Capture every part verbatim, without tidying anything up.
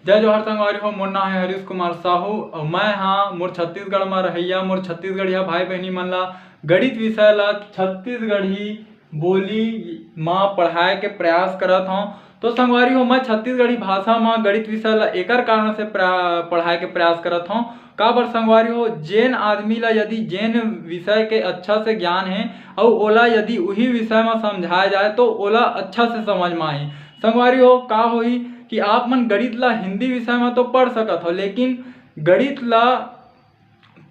जय जोहार संगवारी हो, मोर नाम है हरीश कुमार साहू और मैं हाँ मोर छत्तीसगढ़ में रहैया, मोर छत्तीसगढ़िया भाई बहनी मन ला गणित विषय ला छत्तीसगढ़ी बोली मा पढ़ाए के प्रयास करत हौं। तो संगवारी हो, मैं छत्तीसगढ़ी भाषा मा गणित विषय ला एकर कारण से प्रा-, पढ़ाए के प्रयास करत हौं। काबर संगवारी हो, जेन आदमी ला यदि जेन विषय के अच्छा से ज्ञान है और ओला यदि उही विषय मा समझाया जाए तो ओला अच्छा से समझ मा आही। संगवारी हो, का होही कि आप मन गणित ला हिंदी विषय मा तो पढ़ सकत हो, लेकिन गणित ला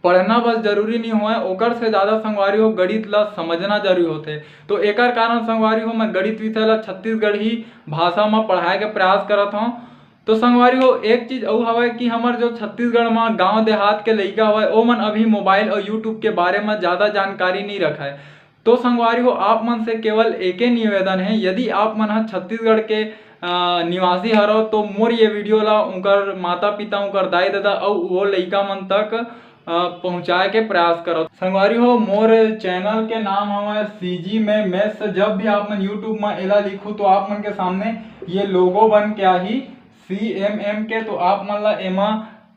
पढ़ना बस जरूरी नहीं होय, ओकर से ज़्यादा संगवारी हो गणित ला समझना जरूरी होथे। तो एकर कारण संगवारी हो मैं गणित विषय ला छत्तीसगढ़ी भाषा मा पढ़ाए के प्रयास करत हौं। तो संगवारी हो, एक चीज अउ हवय कि हमर जो छत्तीसगढ़ मा गांव देहात के लइका हवय, ओमन अभी मोबाइल और YouTube के बारे मा ज़्यादा जानकारी नहीं रखय। तो संगवारी हो, आप मन से केवल एके निवेदन है, यदि आप मन ह छत्तीसगढ़ के, अ, निवासी हरव तो मोर ये वीडियो ला उनकर माता पिता, उनकर दाई ददा अउ वो लइका मन तक, अ, पहुँचाए के प्रयास करव। संगवारी हो, मोर चैनल के नाम हवय CG में Maths। जब भी आप मन YouTube में एला लिखू तो आप मन के सामने ये लोगो बन के आही CMM के, तो आप मन ला एमा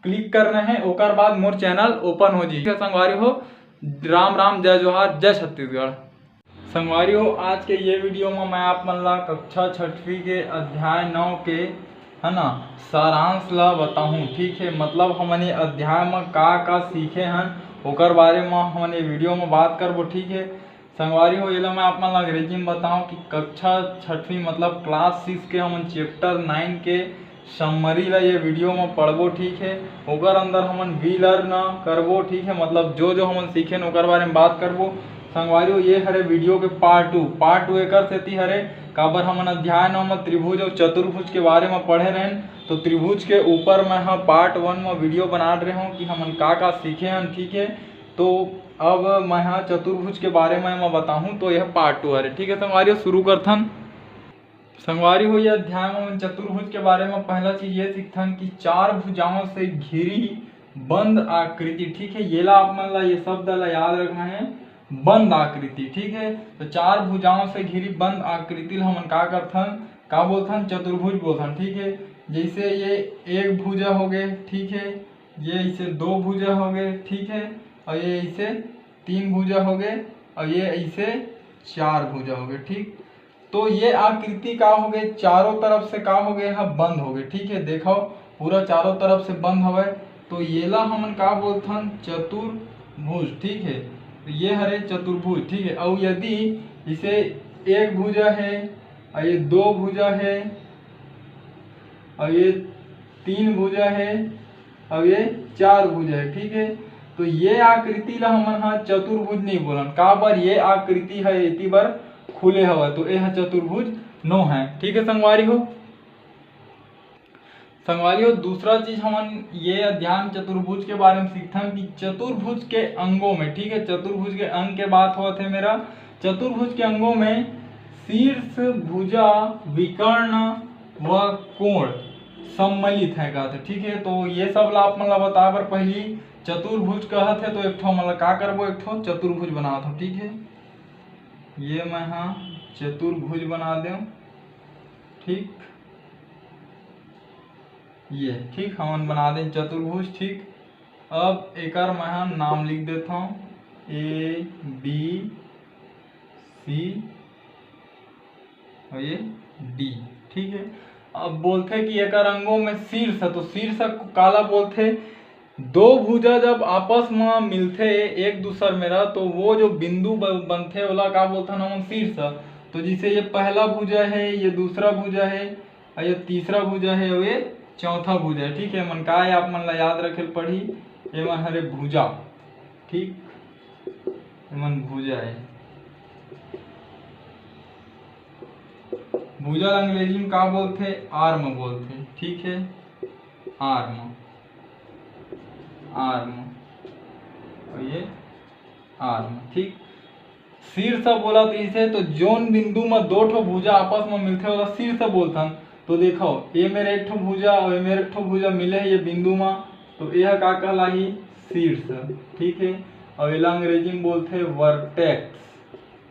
क्लिक करना है, ओकर बाद मोर चैनल ओपन हो जाही। संगवारी हो, राम राम, जय जोहार, जय छत्तीसगढ़। संगवारी हो, आज के ये वीडियो में मैं आप मन ला कक्षा छठवीं के अध्याय नौ के, है ना, सारांश ला बताहूँ, ठीक है। मतलब हमन ये अध्याय में का का सीखे हन, ओकर बारे में हमन ये वीडियो में बात करबो, ठीक है। संगवारी हो, एला मैं आप मन ला अंग्रेजी में बताऊँ कि कक्षा छठवीं मतलब क्लास सिक्स के हमन चैप्टर नाइन के समरी ला ये वीडियो में पढ़बो, ठीक है। ओकर अंदर हमन वी लर्न करबो, ठीक है, मतलब जो जो हमन सीखेन ओकर बारे में बात करबो। संगवारी हो, ये हरे वीडियो के पार्ट टू। पार्ट टू एकर सेती हरे, काबर हमन अध्याय नौ में त्रिभुज और चतुर्भुज के बारे में पढ़े रहेन, तो त्रिभुज के ऊपर मैं ह पार्ट वन में वीडियो बना रहे हूँ कि हमन का का सीखे हन, ठीक है। तो अब मैं ह चतुर्भुज के बारे में मैं बताहूँ, तो यह पार्ट टू हरे, ठीक है। संगवारी हो, शुरू करथन। संगवारी हो, ये अध्याय में हमन चतुर्भुज के बारे में पहला चीज ये सीखथन कि चार भुजाओं से घिरी बंद आकृति, ठीक है। येला आप मन ला, ये शब्द ला याद रखना है, बंद आकृति, ठीक है। तो चार भुजाओं से घिरी बंद आकृति ला हमन का करथन, का बोलथन? चतुर्भुज बोलथन, ठीक है। जैसे ये एक भुजा हो गए, ठीक है, ये ऐसे दो भुजा हो गए, ठीक है, और ये ऐसे तीन भुजा हो गए, और ये ऐसे चार भुजा हो गए, ठीक। तो ये आकृति का हो गए, चारों तरफ से का हो गए, यहाँ बंद हो गए, ठीक है। देखो, पूरा चारों तरफ से बंद हवय, तो येला हमन का बोलथन? चतुर्भुज, ठीक है। तो ये हरे चतुर्भुज, ठीक है। और यदि इसे एक भुजा है, और ये दो भुजा है, और ये तीन भुजा है, और ये चार भुजा है, ठीक है। तो ये आकृति ला हमन ह चतुर्भुज नहीं बोलन, काबर ये आकृति ह एती बर खुले हवय, तो ये ह चतुर्भुज नो है, ठीक है संगवारी हो। संगवारी हो, दूसरा चीज हमन ये अध्याय चतुर्भुज के बारे में सीखथन कि चतुर्भुज के अंगों में, ठीक है, चतुर्भुज के अंग के बात होत है मेरा। चतुर्भुज के अंगों में शीर्ष, भुजा, विकर्ण व कोण सम्मिलित है कहत है, ठीक है। तो ये सब ला आप मन ला बताए बर पहली चतुर्भुज कहत है, तो एक ठो हमन ला का करबो, एक ठो चतुर्भुज बनात हो, ठीक है। ये मैं हा चतुर्भुज बना देव, ठीक, ये ठीक हमन बना दें चतुर्भुज, ठीक। अब एकर मैं हा नाम लिख देता हूँ, A B C और ये D, ठीक है। अब बोलथे कि एकर अंगों में शीर्ष है, तो शीर्ष काला बोलथे? दो भुजा जब आपस में मिलथे एक दूसर मेरा, तो वो जो बिंदु ब-, बनथे, ओला का बोलथन हमन? शीर्ष। तो जैसे ये पहला भुजा है, ये दूसरा भुजा है, और ये तीसरा भुजा है, और ये चौथा भुजा है, ठीक है। मन का है, आप मन ला याद रखे पड़ी, ये मन हरे भुजा, ठीक, ये मन भुजा है। भुजा ला अंग्रेजी में का बोलथे? आर्म बोलथे, ठीक है, आर्म, आर्म, और ये आर्म, ठीक। शीर्ष बोला तो इसे, तो जोन बिंदु में दो ठो भुजा आपस में मिलथे, ओला शीर्ष बोलथन। तो देखो, ये मेरे एक ठो भुजा और ये मेरे एक ठो भुजा मिले है ये बिंदु में, तो यह का कहलाही? शीर्ष, ठीक है। और एला अंग्रेजी में बोलथे वर्टेक्स,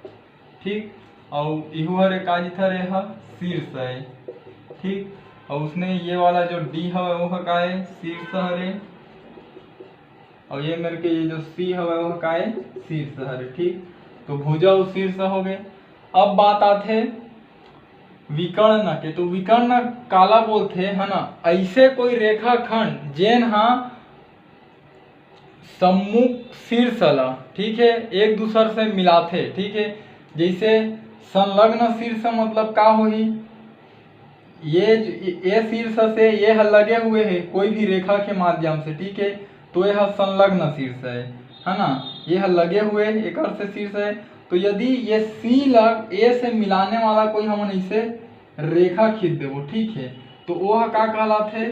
ठीक। और इहू हरे का जिथर, यह शीर्ष है, ठीक। और उसने ये वाला जो डी हवे वो ह का ए, शीर्ष हरे, और ये मेर के ये जो सी हवे वो ह का ए, शीर्ष हरे। ठीक, तो भुजा अउ शीर्ष हो गए। अब बात आथे विकर्ण के। तो विकर्ण काला बोलथे, है ना, ऐसे कोई रेखाखंड जेन हा सम्मुख शीर्ष ला, ठीक है, एक दूसर से मिलाथे, ठीक है। जैसे संलग्न शीर्ष मतलब का होही, ये ज-, ये शीर्ष से ये ह लगे हुए है कोई भी रेखा के माध्यम से, ठीक है, तो ये ह संलग्न शीर्ष है, है ना, ये ह लगे हुए एकर से शीर्ष है। तो यदि ये सी ला ए से मिलाने वाला कोई हमन इसे रेखा खींच देबो, ठीक है, तो वो ह का कहलाथे,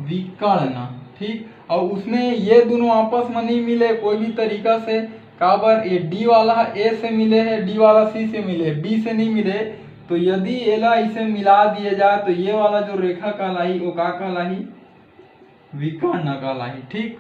विकर्ण। ठीक, और उसमें ये दोनों आपस में नहीं मिले कोई भी तरीका से, काबर ये डी वाला ह ए से मिले है, डी वाला सी से मिले है, बी से नहीं मिले। तो यदि एला इसे मिला दिए जाए तो ये वाला जो रेखा कहलाही वो का कहलाही, विकर्ण कहलाही। ठीक,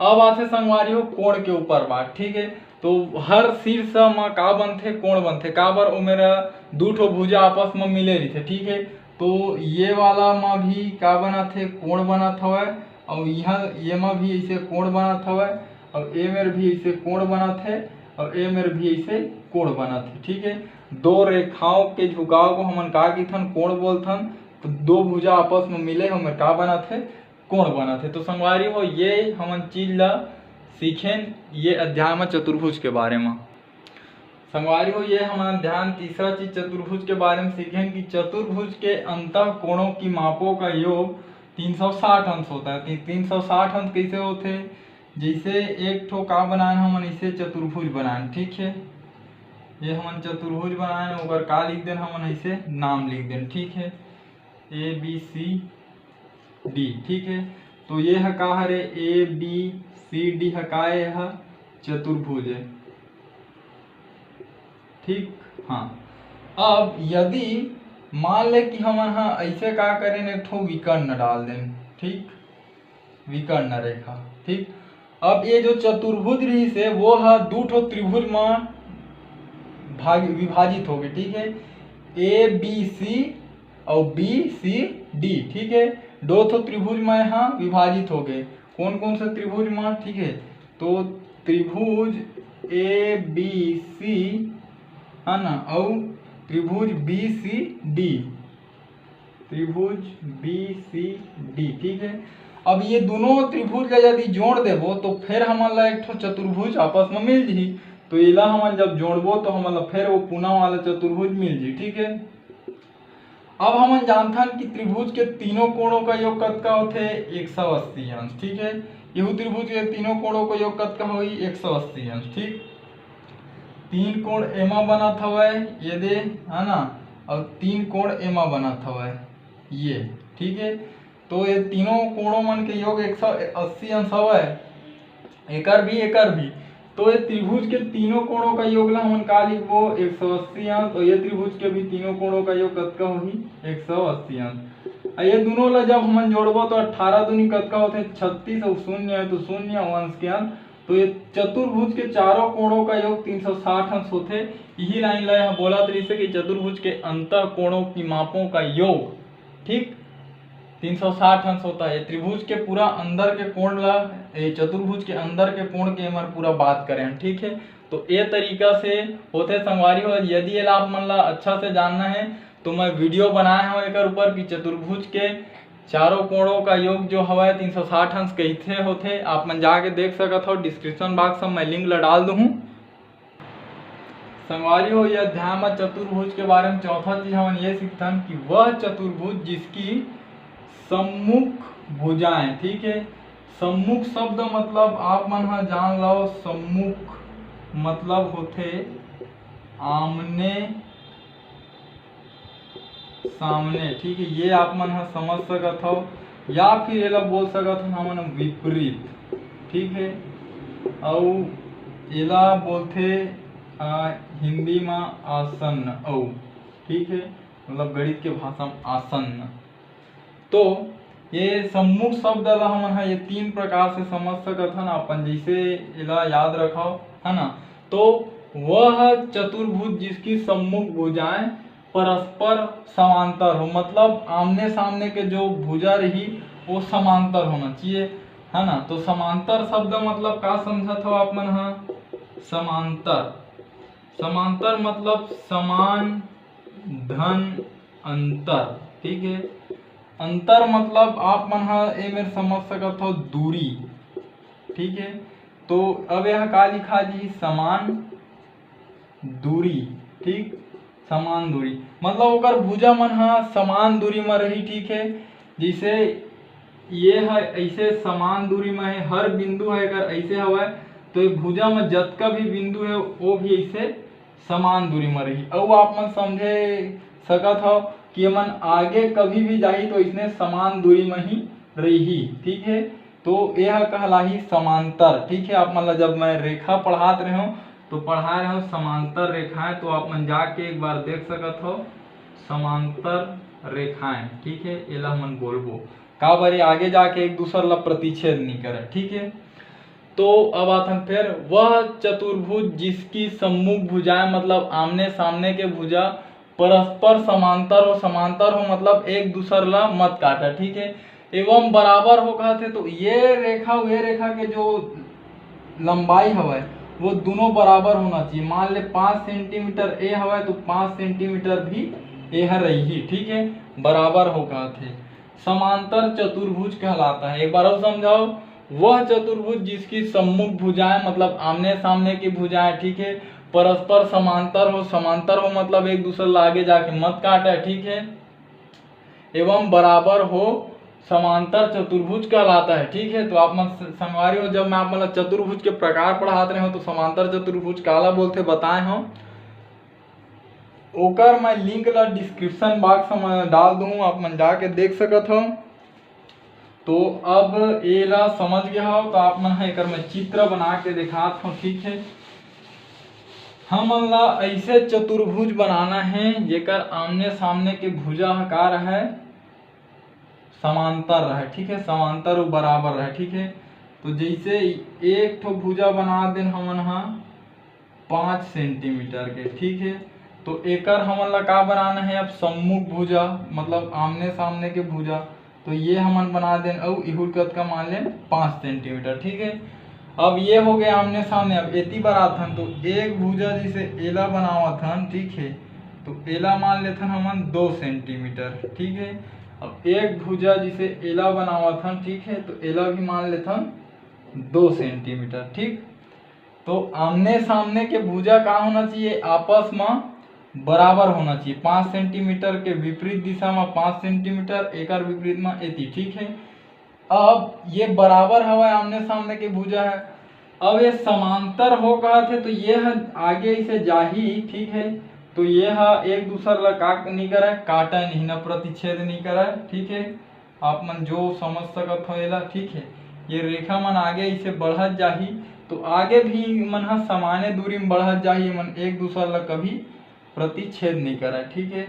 अब आथे संगवारी हो कोण के ऊपर बात। ठीक है, तो हर शीर्ष म का बनथे, कोण बनथे, काबर ओ मेरा दू ठो भुजा आपस म मिले रहिथे। ठीक है, तो ये वाला म भी का बनत हे, कोण बनत हवय, और यहाँ ये म भी ऐसे कोण बनत हवय, और ए मेर भी ऐसे कोण बनत हे, और ए मेर भी ऐसे कोण बनत हे। ठीक है, दो रेखाओं के झुकाव को हमन का किथन, कोण बोलथन। तो दो भुजा आपस में मिले हे, ओमेर का बनत हे, कोण बनत हे। तो संगवारी हो, ये हमन चीज ला सीखेन ये अध्याय में चतुर्भुज के बारे में। संगवारी हो, ये हमन अध्याय तीसरा चीज चतुर्भुज के बारे में सीखेन कि चतुर्भुज के अंतः कोणों की मापों का योग तीन सौ साठ अंश होता है। ती-, तीन सौ साठ अंश कैसे होते? जैसे एक ठो का बनान हमन, इसे चतुर्भुज बनान, ठीक है। ये हमन चतुर्भुज बनान, ओकर का लिख देन हमन, ऐसे नाम लिख देन, ठीक है, ए बी सी डी। ठीक है, तो ये ह का हरे, ए बी सी डी ह का, ये ह चतुर्भुज है। ठीक, हाँ, अब यदि मान ले कि हमन ह ऐसे का करेन, एक ठो विकर्ण डाल देन, ठीक, विकर्ण रेखा। ठीक, अब ये जो चतुर्भुज रहिस हे वो ह दू ठो त्रिभुज म भाग विभाजित हो गए। ठीक है, ए बी सी और बी सी डी। ठीक है, दो ठो त्रिभुज म यहाँ विभाजित हो गए। कौन कौन से त्रिभुज म? ठीक है, तो त्रिभुज ए बी सी, है ना, और त्रिभुज बी सी डी, त्रिभुज बी सी डी। ठीक है, अब ये दोनों त्रिभुज ला यदि जोड़ देबो तो फिर हमन ला एक ठो चतुर्भुज आपस में मिल जही। तो एला हमन जब जोड़बो तो हमन ला फिर वो पुना वाला चतुर्भुज मिल जही। ठीक है, अब हमन जानथन कि त्रिभुज के तीनों कोणों का योग कतका होथे? एक सौ अस्सी अंश। ठीक है, यहू त्रिभुज के तीनों कोणों का योग कतका होही? एक सौ अस्सी अंश। ठीक, तीन कोण एमा बनत हवय, ये दे, है ना, और तीन कोण एमा बनत हवय, ये। ठीक है, तो ये तीनों कोणों मन के योग एक सौ अस्सी अंश हवय। एकर भी, एकर भी। तो ये त्रिभुज के तीनों कोणों का योग ला हमन का लिखबो? एक सौ अस्सी अंश। और ये त्रिभुज के भी तीनों कोणों का योग कतका होही? एक सौ अस्सी अंश। और ये दोनों ला जब हमन जोड़बो तो अठारह दूनी कतका होथे? छत्तीस। और शून्य है तो शून्य, और अंश के अंश। तो ये चतुर्भुज के चारों कोणों का योग तीन सौ साठ अंश होथे। यही लाइन ला यहाँ बोलत रहिसे कि चतुर्भुज के अंतः कोणों की मापों का योग, ठीक, तीन सौ साठ अंश होता है। ये त्रिभुज के पूरा अंदर के कोण ला, ये चतुर्भुज के अंदर के कोण के हमर पूरा बात करेन, ठीक है। तो ये तरीका से होथे संगवारी हो। यदि एला आप मन ला अच्छा से जानना है तो मैं वीडियो बनाए हूँ एकर ऊपर कि चतुर्भुज के चारों कोणों का योग जो हवय तीन सौ साठ अंश कैसे होथे, आप मन जाके देख सकत हो। डिस्क्रिप्शन बॉक्स में मैं लिंक ला डाल दूँ। संगवारी हो, ये अध्याय में चतुर्भुज के बारे में चौथा चीज हमन ये सीखथन कि वह चतुर्भुज जिसकी सम्मुख भुजाएं, ठीक है, सम्मुख शब्द मतलब आप मन ह जान लो, सम्मुख मतलब होथे आमने सामने, ठीक है, ये आप मन ह समझ सकत हो, या फिर एला बोल सकत हो हमन विपरीत, ठीक है। अउ एला बोलथे, आ, हिंदी म आसन्न, अउ, ठीक है, मतलब गणित के भाषा म आसन्न। तो ये सम्मुख शब्द ला हमन ह ये तीन प्रकार से समझ सकत हन, अपन जैसे एला याद रखव, है ना। तो वह चतुर्भुज जिसकी सम्मुख भुजाएं परस्पर समांतर हो, मतलब आमने सामने के जो भुजा रही वो समांतर होना चाहिए, है ना। तो समांतर शब्द मतलब का समझत हो आप मन ह? समांतर, समांतर मतलब समान धन अंतर, ठीक है। अंतर मतलब आप मन ह ए मेर समझ सकत हो दूरी, ठीक है। तो अब यह का लिखा जी? समान दूरी, ठीक, समान दूरी मतलब ओकर भुजा मन ह समान दूरी म रही, ठीक है। जैसे ये ह ऐसे समान दूरी म है, हर बिंदु ह एकर ऐसे हवय, तो ये भुजा म जतका भी बिंदु है वो भी ऐसे समान दूरी म रही। अउ आप मन समझे सकत हो कि ये मन आगे कभी भी जाही तो इसने समान दूरी म ही रही, ठीक है। तो यह कहलाही समांतर, ठीक है। आप मन ला जब मैं रेखा पढ़ात रहे हूँ तो पढ़ाए रहे हूँ समांतर रेखाएं, तो आप मन जाके एक बार देख सकत हो समांतर रेखाएं, ठीक है। एला हमन बोलबो काबर ये आगे जाके एक दूसर ला प्रतिच्छेद नहीं करे, ठीक है। तो अब आथन फिर, वह चतुर्भुज जिसकी सम्मुख भुजाएं मतलब आमने सामने के भुजा परस्पर समांतर हो, समांतर हो मतलब एक दूसर ला मत काटा, ठीक है। एवं बराबर हो कहत हे, तो ये रेखा ये रेखा के जो लंबाई हवय वो दोनों बराबर होना चाहिए। मान ले पाँच सेंटीमीटर ए हवय तो पाँच सेंटीमीटर भी ए ह रही, ठीक है, बराबर हो कहत हे। समांतर चतुर्भुज कहलाता है। एक बार और समझाओ, वह चतुर्भुज जिसकी सम्मुख भुजाएं मतलब आमने सामने की भुजाएं, ठीक है, परस्पर समांतर हो, समांतर हो मतलब एक दूसरे ला आगे जाके मत काटे, ठीक है, एवं बराबर हो, समांतर चतुर्भुज कहलाता है, ठीक है। तो आप मन स-, संगवारी हो, जब मैं आप मन ला चतुर्भुज के प्रकार पढ़ात रहे हो तो समांतर चतुर्भुज काला बोलथे बताए हो, ओकर मैं लिंक ला डिस्क्रिप्शन बॉक्स में डाल दूँ, आप मन जाके देख सकत हो। तो अब एला समझ गया हो तो आप मन ह एकर मैं चित्र बना के दिखात हो, ठीक है। हमन ला ऐसे चतुर्भुज बनाना है जेकर आमने सामने के भुजा ह का रहे, समांतर रहे, ठीक है, समांतर अउ बराबर रहे, ठीक है। तो जैसे एक ठो भुजा बना देन हमन ह पाँच सेंटीमीटर के, ठीक है। तो एकर हमन ला का बनाना है? अब सम्मुख भुजा मतलब आमने सामने के भुजा, तो ये हमन बना देन अउ इहुर कतका मान लेन पाँच सेंटीमीटर, ठीक है। अब ये हो गए आमने सामने। अब एती बर आथन तो एक भुजा जैसे एला बनावत हन, ठीक है, तो एला मान लेथन हमन दो सेंटीमीटर, ठीक है। अब एक भुजा जैसे एला बनावत हन, ठीक है, तो एला भी मान लेथन दो सेंटीमीटर, ठीक। तो आमने सामने के भुजा का होना चाहिए? आपस में बराबर होना चाहिए। पाँच सेंटीमीटर के विपरीत दिशा में पाँच सेंटीमीटर, एकर विपरीत में एती, ठीक है। अब ये बराबर हवय, आमने सामने के भुजा है। अब ये समांतर हो कहत हे तो ये ह आगे इसे जाही, ठीक है। तो ये ह एक दूसर ला का नहीं करे, काटे नहीं, न प्रतिच्छेद नहीं करे, ठीक है। आप मन जो समझ सकत हो एला, ठीक है। ये रेखा मन आगे इसे बढ़त जाही तो आगे भी मन ह समाने दूरी में बढ़त जाही, मन एक दूसर ला कभी प्रतिच्छेद नहीं करे, ठीक है।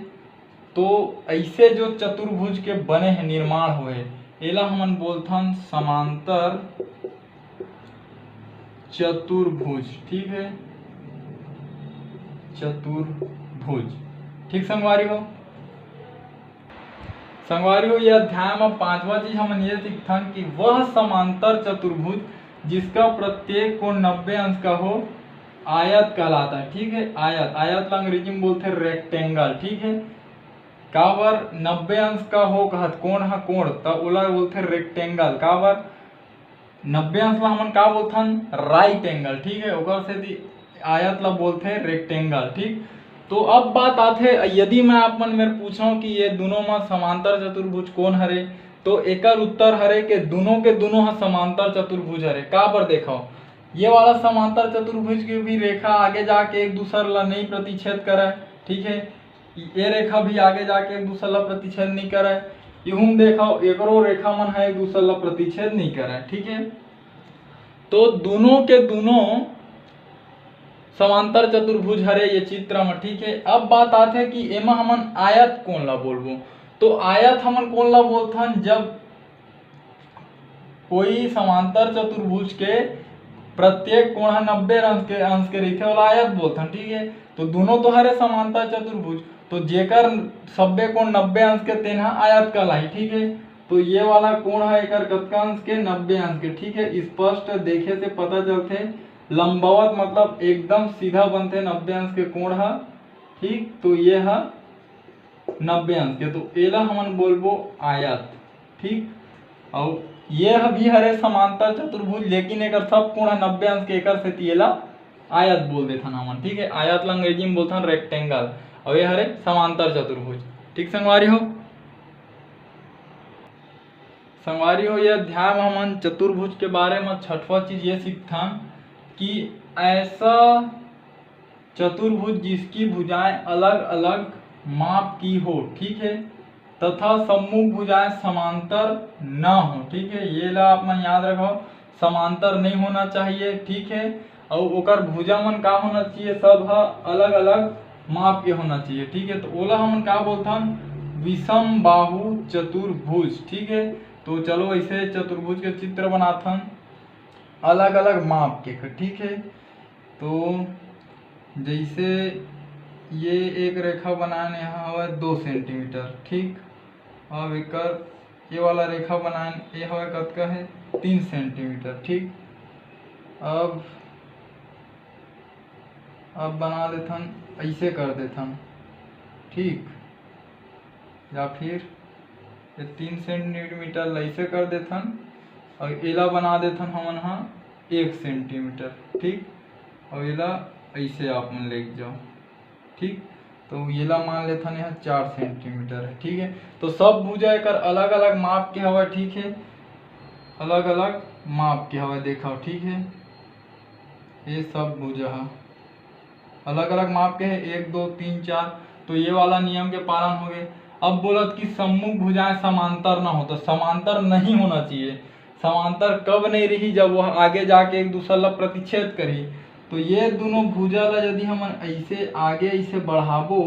तो ऐसे जो चतुर्भुज के बने हैं, निर्माण हुए, एला हमन बोलथन समांतर चतुर्भुज, ठीक है, चतुर्भुज। ठीक संगवारी हो, संगवारी हो, ये अध्याय में पांचवा चीज हमन ये सीखथन कि वह समांतर चतुर्भुज जिसका प्रत्येक कोण नब्बे अंश का हो, आयत कहलाता है। ठीक है, आयत, आयत ला अंग्रेजी में बोलते हैं रेक्टेंगल। ठीक है, काबर नब्बे अंश का हो कहत कोण हा कोण, त ओला बोलते रेक्टेंगल। काबर नब्बे अंश ला हमन का बोलथन? Right angle. ठीक है, ओकर सेती आयत ला बोलथे रेक्टेंगल। ठीक, तो अब बात आथे, यदि मैं आप मन मेर पूछूं कि ये दोनों में समांतर चतुर्भुज कौन हरे, तो एकर उत्तर हरे के दोनों के दोनों ह समांतर चतुर्भुज हरे। काबर देखो, ये वाला समांतर चतुर्भुज के भी रेखा आगे जाके एक दूसर ला नहीं प्रतिच्छेद करे। ठीक है, ये रेखा भी आगे जाके एक दूसर ला प्रतिच्छेद नहीं करे। इहुम देखो, एकरो रेखा मन है एक दूसर ला प्रतिच्छेद नहीं करे। ठीक है, तो दोनों के दोनों समांतर चतुर्भुज हरे ये चित्र में। ठीक है, अब बात आथे कि एमा हमन आयत कौन ला बोलबो। तो आयत हमन कौन ला बोलथन? जब कोई समांतर चतुर्भुज के प्रत्येक कोण ह नब्बे अंश के, अंश के रहिथे, ओला आयत बोलथन। ठीक है, तो दोनों तो हरे समांतर चतुर्भुज, तो जेकर सब्बे कोण नब्बे अंश के, तेन ह आयत कहलाही, ठीक है। तो ये वाला कोण ह एकर कतका अंश के? नब्बे अंश के, ठीक है। स्पष्ट देखे से पता चलथे, लंबवत मतलब एकदम सीधा बनथे नब्बे अंश के कोण ह, ठीक। तो ये ह नब्बे अंश के, तो एला हमन बोलबो आयत, ठीक। अउ ये ह भी हरे समांतर चतुर्भुज, लेकिन एकर सब कोण ह नब्बे अंश के, एकर सेती एला आयत बोल देथन हमन, ठीक है। आयत ला अंग्रेजी में बोलथन रेक्टेंगल, अउ ये हरे समांतर चतुर्भुज, ठीक संगवारी हो। संगवारी हो, ये अध्याय में हमन चतुर्भुज के बारे में छठवां चीज ये सीखथन कि ऐसा चतुर्भुज जिसकी भुजाएं अलग-अलग माप की हो, ठीक है, तथा सम्मुख भुजाएं समांतर न हो, ठीक है। ये ला आप मन याद रखो, समांतर नहीं होना चाहिए, ठीक है। अउ ओकर भुजा मन का होना चाहिए? सब ह अलग-अलग माप के होना चाहिए, ठीक है। तो ओला हमन का बोलथन? विषम बाहु चतुर्भुज, ठीक है। तो चलो ऐसे चतुर्भुज के चित्र बनाथन अलग-अलग माप के, ठीक है। तो जैसे ये एक रेखा बनाने हवय दो सेंटीमीटर, ठीक। अब एकर ये वाला रेखा बनान, ये हवय कतका है? तीन सेंटीमीटर, ठीक। अब अब बना देथन, ऐसे कर देथन, ठीक। या फिर ये तीन सेंटीमीटर ला ऐसे कर देथन, अउ एला बना देथन हमन ह एक सेंटीमीटर, ठीक। अउ एला ऐसे आप मन लेके जाओ, ठीक। तो एला मान लेथन, यह चार सेंटीमीटर है, ठीक है। तो सब भुजा एकर अलग-अलग माप के हवय, ठीक है, अलग-अलग माप के हवय, देखो, ठीक है। ये सब भुजा ह अलग-अलग माप के है, एक, दो, तीन, चार। तो ये वाला नियम के पालन हो गए। अब बोलत कि सम्मुख भुजाएं समांतर ना हो, तो समांतर नहीं होना चाहिए। समांतर कब नहीं रही? जब वह आगे जाके एक दूसर ला प्रतिच्छेद करही। तो ये दोनों भुजा ला यदि हमन ऐसे आगे ऐसे बढ़ाबो,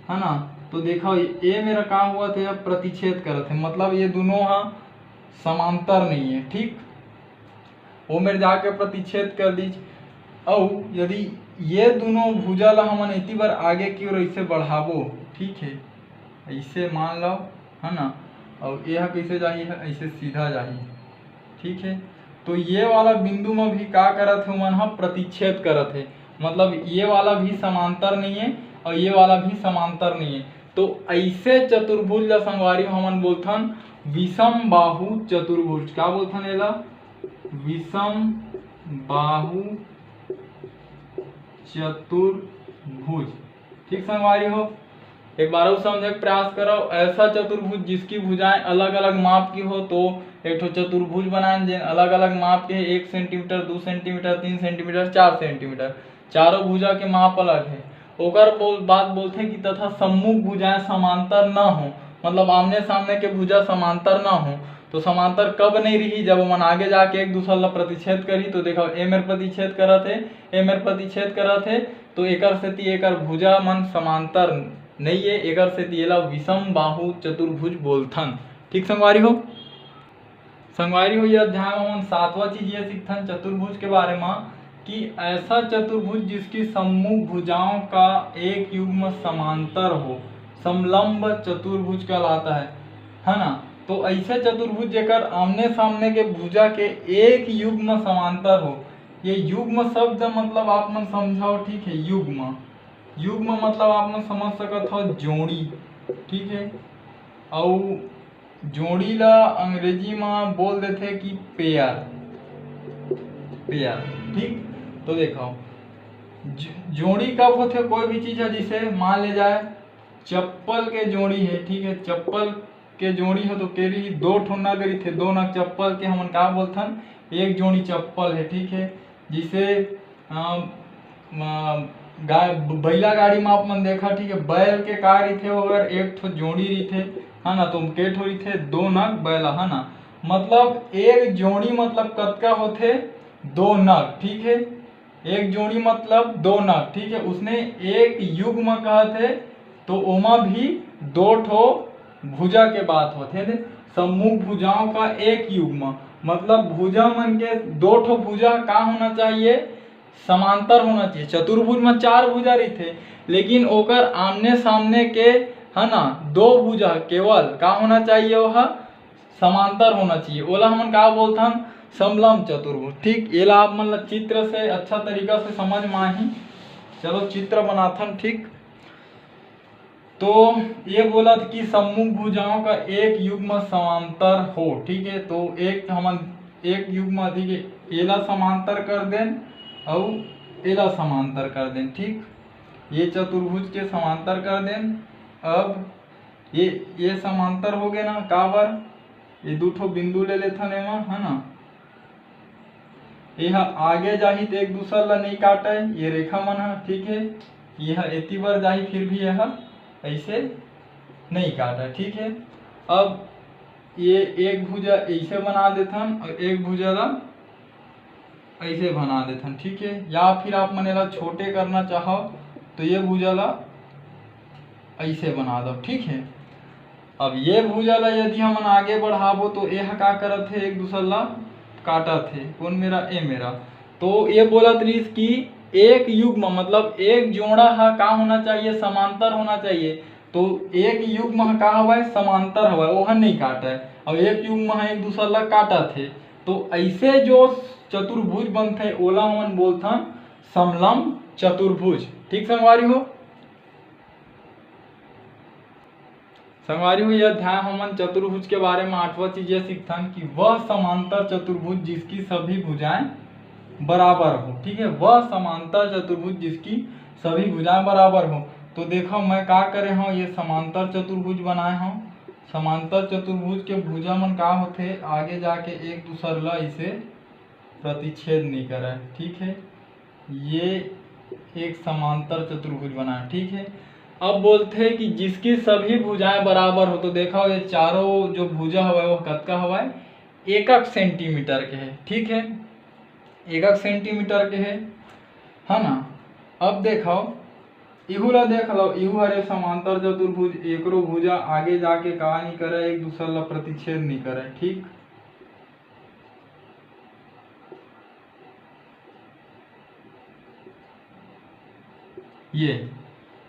है ना, तो देखो ये मेरा का हुआ था, अब प्रतिच्छेद करत है, मतलब ये दोनों हा समांतर नहीं है, ठीक। वो मेरे जाके प्रतिच्छेद कर दीज। अउ यदि ये दोनों भुजा ला हमन इतनी बार आगे की ओर ऐसे बढ़ाबो, ठीक है, ऐसे मान लो, है ना, और ये कैसे जाही है, ऐसे सीधा जाही, ठीक है। तो ये वाला बिंदु में भी का करत है, मन ह प्रतिच्छेद करत है, मतलब ये वाला भी समांतर नहीं है और ये वाला भी समांतर नहीं है। तो ऐसे चतुर्भुज ला संगवारी हमन बोलथन विषम बाहु चतुर्भुज। का बोलथन एला? विषम बाहु चतुर्भुज। ठीक संगवारी हो, एक बार अउ समझे के प्रयास करो। ऐसा चतुर्भुज जिसकी भुजाएं अलग-अलग माप की हो, तो एक ठो चतुर्भुज बनाएं जेन अलग-अलग माप के, एक सेंटीमीटर, दू सेंटीमीटर, तीन सेंटीमीटर, चार सेंटीमीटर, चारों भुजा के माप अलग है। ओकर बोल, बात बोलथे कि तथा सम्मुख भुजाएं समांतर न हो, मतलब आमने सामने के भुजा समांतर न हो। तो समांतर कब नहीं रही? जब ओमन आगे जाके एक दूसर ला प्रतिच्छेद करही। तो देखो, ए मेर प्रतिच्छेद करत हे, ए मेर प्रतिच्छेद करत हे, तो एकर सेती एकर भुजा मन समांतर नइये, एकर सेती एला विषम बाहु चतुर्भुज बोलथन। ठीक संगवारी हो, संगवारी हो, ये अध्याय में हमन सातवां चीज ये सीखथन चतुर्भुज के बारे में कि ऐसा चतुर्भुज जिसकी सम्मुख भुजाओं का एक युग्म समांतर हो, समलंब चतुर्भुज कहलाता है, है ना। तो ऐसे चतुर्भुज जेकर आमने सामने के भुजा के एक युग्म समांतर हो। ये युग्म शब्द मतलब आप मन समझाओ, ठीक है, युग्म, युग्म मतलब आप मन समझ सकत हो जोड़ी, ठीक है। अउ जोड़ी ला अंग्रेजी में बोल देथे कि पेयर, पेयर, ठीक। तो देखो, ज-, जोड़ी कब होथे कोई भी चीज है, जैसे मान ले जाए चप्पल के जोड़ी है, ठीक है, चप्पल के जोड़ी है तो के रही दो ठो नग रहिथे, दो नग चप्पल के हमन का बोलथन, एक जोड़ी चप्पल है, ठीक है। जैसे अ, म, गाय, ब-, बैला गाड़ी में आप मन देखा, ठीक है, बैल के का रहिथे, अगर एक ठो जोड़ी रहिथे, है ना, तो के ठो रहिथे, दो नग बैला, है ना। मतलब एक जोड़ी मतलब कतका होथे? दो नग, ठीक है। एक जोड़ी मतलब दो नग, ठीक है। उसने एक युग्म कहत हे, तो ओमा भी दो ठो भुजा के बात होथे। सम्मुख भुजाओं का एक युग्म, मतलब भुजा मन के दो ठो भुजा का होना चाहिए? समांतर होना चाहिए। चतुर्भुज में चार भुजा रहिथे, लेकिन ओकर आमने सामने के, है ना, दो भुजा केवल का होना चाहिए? वह समांतर होना चाहिए। ओला हमन का बोलथन? समलंब चतुर्भुज। ठीक, एला आप मन ला चित्र से अच्छा तरीका से समझ में आही। चलो चित्र बनाथन। ठीक, तो ये बोलत कि सम्मुख भुजाओं का एक युग्म समांतर हो। ठीक है, तो एक हमन एक युग्म अधिक एला समांतर कर देन अउ एला समांतर कर देन। ठीक, ये चतुर्भुज के समांतर कर देन। अब ये ये समांतर हो गए ना, काबर? ये दू ठो बिंदु ले लेथन एमा, है ना। ये ह आगे जाही तो एक दूसर ला नहीं काटय, ये रेखा मन ह। ठीक है, ये ह एती बर जाही, फिर भी ये ह ऐसे नहीं काटय। ठीक है, अब ये एक भुजा ऐसे बना देथन और एक भुजा ला ऐसे बना देथन। ठीक है, या फिर आप मन एला छोटे करना चाहो तो ये भुजा ला ऐसे बना दो। ठीक है, अब ये भुजा ला यदि हमन आगे बढ़ाबो तो ये ह का करत हे? एक दूसर ला काटत हे। कौन मेरा? ए मेरा। तो ये बोलत रहिस कि एक युग्म, मतलब एक जोड़ा ह का होना चाहिए? समांतर होना चाहिए। तो एक युग्म ह का हवय? समांतर हवय, ओह नहीं काटय। अब एक युग्म ह एक दूसर ला काटत हे। तो ऐसे जो चतुर्भुज बनथे ओला हमन बोलथन समलंब चतुर्भुज। ठीक संगवारी हो, संगवारी हो, ये अध्याय हमन चतुर्भुज के बारे में आठवां चीज ये सीखथन कि वह समांतर चतुर्भुज जिसकी सभी भुजाएं बराबर हो। ठीक है, वह समांतर चतुर्भुज जिसकी सभी भुजाएं बराबर हो। तो देखो मैं का करे हूँ, ये समांतर चतुर्भुज बनाए हूँ। समांतर चतुर्भुज के भुजा मन का होथे? आगे जाके एक दूसर ला इसे प्रतिच्छेद नहीं करे। ठीक है, ये एक समांतर चतुर्भुज बनाए। ठीक है, अब बोलथे कि जिसकी सभी भुजाएं बराबर हो। तो देखो ये चारों जो भुजा हवय वो कतका हवय? एकक सेंटीमीटर के है। ठीक है, एकक सेंटीमीटर के है, है ना। अब देखो इहू ला देख लो, इहू हरे समांतर चतुर्भुज, एकरो भुजा आगे जाके का नहीं करे? एक दूसर ला प्रतिच्छेद नहीं करे। ठीक, ये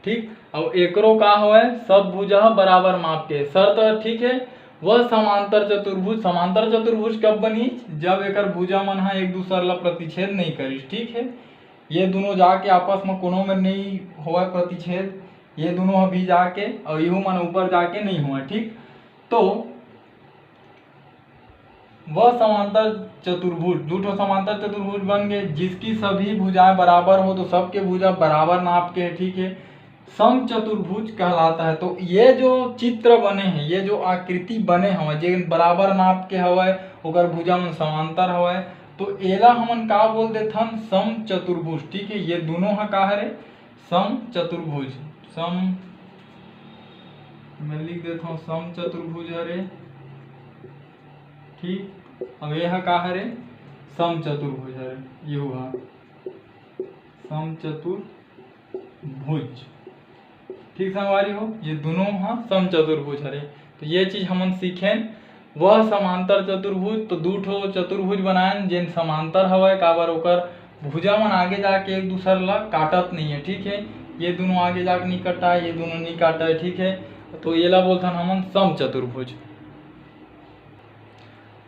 ठीक। अब एकरो का होय? सब भुजा ह बराबर माप के। शर्त ठीक है, वह समांतर चतुर्भुज, समांतर चतुर्भुज कब बनी? जब एकर भुजा मन ह एक दूसर ला प्रतिच्छेद नहीं करिस। ठीक है, ये दोनों जाके आपस में कोनो में नहीं होय प्रतिच्छेद, ये दोनों ह भी जाके और इहू मन ऊपर जाके नहीं होय। ठीक, तो वह समांतर चतुर्भुज, दू ठो समांतर चतुर्भुज बन गए, जिसकी सभी भुजाएं बराबर हो, तो सबके भुजा बराबर नाप के है। ठीक है, सम चतुर्भुज कहलाता है। तो ये जो चित्र बने हैं, ये जो आकृति बने हवय, जे बराबर नाप के हवय, ओकर भुजा मन समांतर हवय, तो एला हमन का बोल देथन? सम चतुर्भुज। ठीक है, ये दोनों ह का हरे? सम चतुर्भुज। सम, मैं लिख देता हूँ, सम चतुर्भुज हरे। ठीक, अब ये ह का हरे? सम चतुर्भुज हरे, ये हुआ सम चतुर्भुज। ठीक संगवारी हो, ये दोनों ह सम चतुर्भुज हरे। तो ये चीज हमन सीखेन, वह समांतर चतुर्भुज, तो दू ठो चतुर्भुज बनायन जेन समांतर हवय, काबर ओकर भुजा मन आगे जाके एक दूसर ला काटत नहीं है। ठीक है, ये दोनों आगे जाके नहीं कटाए, ये दोनों नहीं काटाए। ठीक है, तो येला बोलथन हमन सम चतुर्भुज।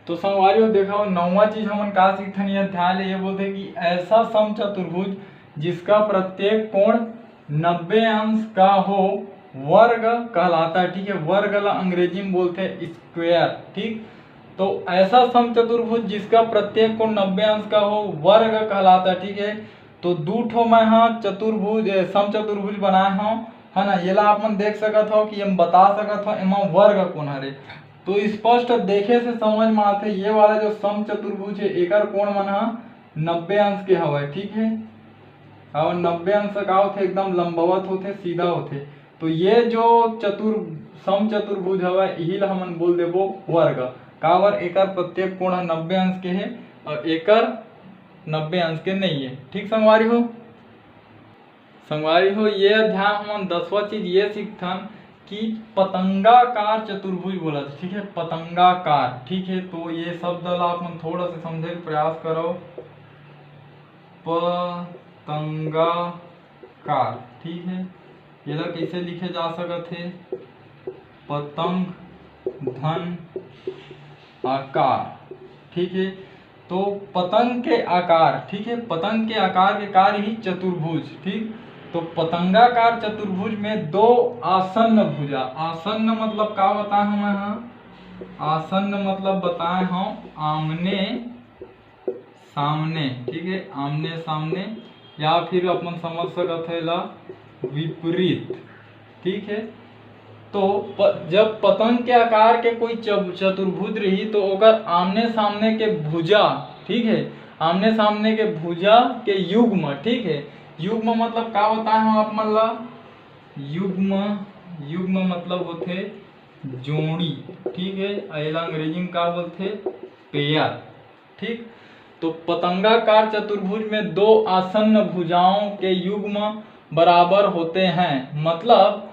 तो संगवारी हो, देखो नौवां चीज हमन का सीखथन ये अध्याय ले, ये बोलथे कि ऐसा सम चतुर्भुज जिसका प्रत्येक कोण नब्बे अंश का हो, वर्ग कहलाता है। ठीक है, वर्ग ला अंग्रेजी में बोलते हैं स्क्वायर। ठीक, तो ऐसा सम चतुर्भुज जिसका प्रत्येक कोण नब्बे अंश का हो, वर्ग कहलाता है। ठीक है, तो दू ठो मैं हा चतुर्भुज, ए, सम चतुर्भुज बनाए हूँ, है ना। येला आप मन देख सकत हो कि हम बता सकत हो एमा वर्ग कोण हरे। तो स्पष्ट देखे से समझ में आथे, ये वाला जो सम चतुर्भुज है, एकर कोण मन हा नब्बे अंश के हवय। ठीक है, और नब्बे अंश का होथे? एकदम लंबवत होथे, सीधा होथे। तो ये जो चतुर सम चतुर्भुज हवय, इही ला हमन बोल देबो वर्ग। काबर? एकर प्रत्येक कोण ह नब्बे अंश के हे और एकर नब्बे अंश के नहीं है। ठीक संगवारी हो, संगवारी हो, ये अध्याय हमन दसवां चीज ये सीखथन कि पतंगाकार चतुर्भुज बोला था। ठीक है, पतंगाकार। ठीक है, तो ये शब्द ला आप मन थोड़ा सा समझे के प्रयास करो। पतंगाकार, ठीक है, एला कैसे लिखे जा सकत हे? पतंग धन आकार, ठीक है। तो पतंग के आकार, ठीक है, पतंग के आकार के कार्य ही चतुर्भुज, ठीक। तो पतंगाकार चतुर्भुज में दो आसन्न भुजा, आसन्न मतलब का बताए हूँ मैं, हाँ, आसन्न मतलब बताए हूँ आमने सामने, ठीक है, आमने सामने, या फिर अपन समझ सकत है ला विपरीत, ठीक है। तो प-, जब पतंग के आकार के कोई चब-, चतुर्भुज रही, तो ओकर आमने सामने के भुजा, ठीक है, आमने सामने के भुजा के युग्म, ठीक है, युग्म मतलब का बताए हम आप मन ला? युग्म, युग्म मतलब होथे जोड़ी, ठीक है, एला अंग्रेजी में का बोलथे? पेयर, ठीक। तो पतंगाकार चतुर्भुज में दो आसन्न भुजाओं के युग्म बराबर होते हैं, मतलब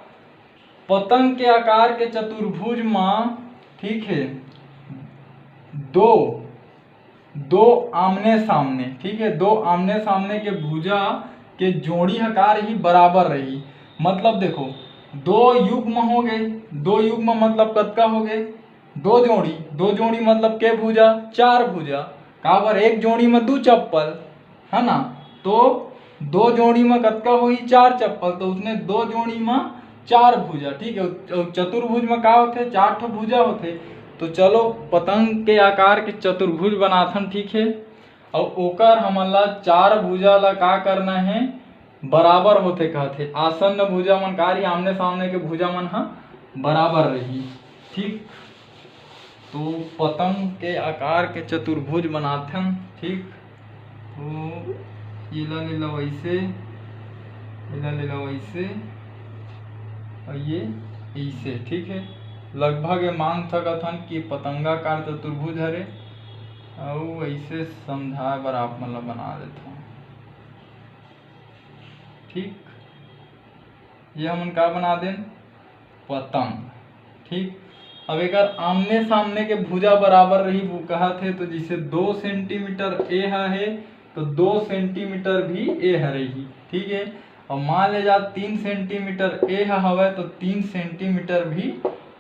पतंग के आकार के चतुर्भुज में, ठीक है, दो, दो आमने सामने, ठीक है, दो आमने सामने के भुजा के जोड़ी ह कार्य ही बराबर रही। मतलब देखो, दो युग्म हो गए, दो युग्म मतलब कतका हो गए? दो जोड़ी, दो जोड़ी मतलब के भुजा? चार भुजा। काबर? एक जोड़ी में दू चप्पल, है ना? तो दो जोड़ी में कतका होही? चार चप्पल। तो उसने दो जोड़ी में चार भुजा, ठीक है। अउ चतुर्भुज में का होथे? चार ठो भुजा होथे। तो चलो, पतंग के आकार के चतुर्भुज बनाथन, ठीक है। अउ ओकर हमन ला चार भुजा ला का करना है? बराबर होथे कहथे। आसन्न भुजा मन का रही? आमने सामने के भुजा मन ह बराबर रही, ठीक। तो पतंग के आकार के चतुर्भुज बनाथन, ठीक। तो एला ले लो ऐसे, एला ले लो ऐसे, और ये ऐसे, ठीक है। लगभग ये मान सकत हन कि पतंगाकार चतुर्भुज हरे। अउ ऐसे समझाए बर आप मन ला बना देथव, ठीक। ये हमन का बना देन? पतंग, ठीक। अब एकर आमने सामने के भुजा बराबर रही, वो कहत हे, तो जैसे दो सेंटीमीटर ए ह हे, तो दो सेंटीमीटर भी ए ह रही, ठीक है। और मान ले जा तीन सेंटीमीटर ए ह हवय, तो तीन सेंटीमीटर भी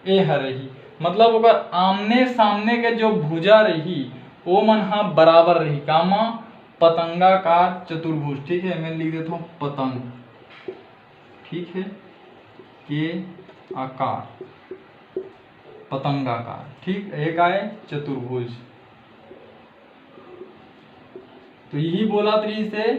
ए ह रही। मतलब ओकर आमने सामने के जो भुजा रही, ओ मन ह बराबर रही। कामा? पतंगाकार चतुर्भुज, ठीक है। मैं लिख देता हूँ पतंग, ठीक है, के आकार, पतंगाकार, ठीक। एक आए चतुर्भुज। तो यही बोलत रहिस हे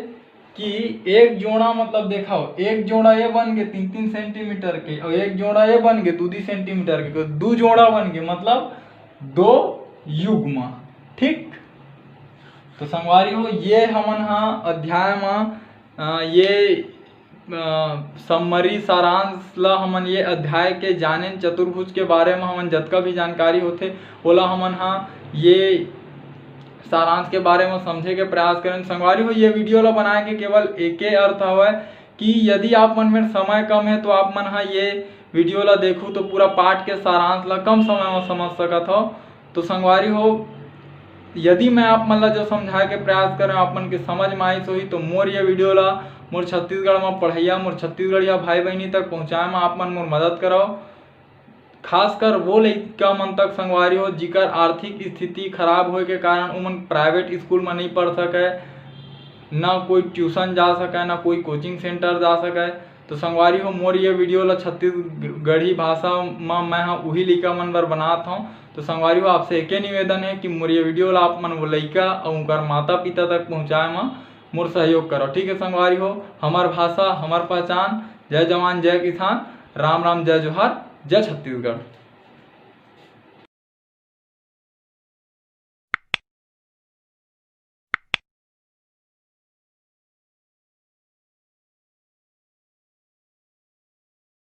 कि एक जोड़ा, मतलब देखाओ, एक जोड़ा ये बन गए तीन तीन सेंटीमीटर के, और एक जोड़ा ये बन गए दू दू सेंटीमीटर के, तो दू जोड़ा बन गए, मतलब दो युग्म, ठीक। तो संगवारी हो, ये हमन हा अध्याय म, अ, ये अ, summary, सारांश ला हमन ये अध्याय के जानेन। चतुर्भुज के बारे म हमन जतका भी जानकारी होथे, ओला हमन हा ये सारांश के बारे म समझे के प्रयास करेन। संगवारी हो, ये video ला बनाए के केवल एके अर्थ हवय कि यदि आप मन मेर समय कम है, तो आप मन हा ये video ला देखू, तो पूरा पाठ के सारांश ला कम समय म समझ सकत हव। तो संगवारी हो, यदि मैं आप मन ला जो समझाए के प्रयास करें, आप मन के समझ में आइस होही, तो मोर ये video ला मोर छत्तीसगढ़ में पढ़ैया, मोर छत्तीसगढ़िया भाई बहिनी तक पहुँचाए में आप मन मोर मदद करव। खासकर वो लइका मन तक संगवारी हो, जिकर आर्थिक स्थिति खराब होए के कारण उमन private school में नहीं पढ़ सके, ना कोई tuition जा सके, ना कोई coaching center जा सके। तो संगवारी हो, मोर ये video ला छत्तीसगढ़ी भाषा म मैं ह उही लइका मन बर बनात हौं। तो संगवारी हो, आपसे एके निवेदन है कि मोर ये video ला आप मन वो लइका अउ उनकर माता पिता तक पहुँचाए म मोर सहयोग करो, ठीक है संगवारी हो। हमर भाषा, हमर पहचान। जय जवान, जय किसान, राम राम, जय जोहार, जय छत्तीसगढ़।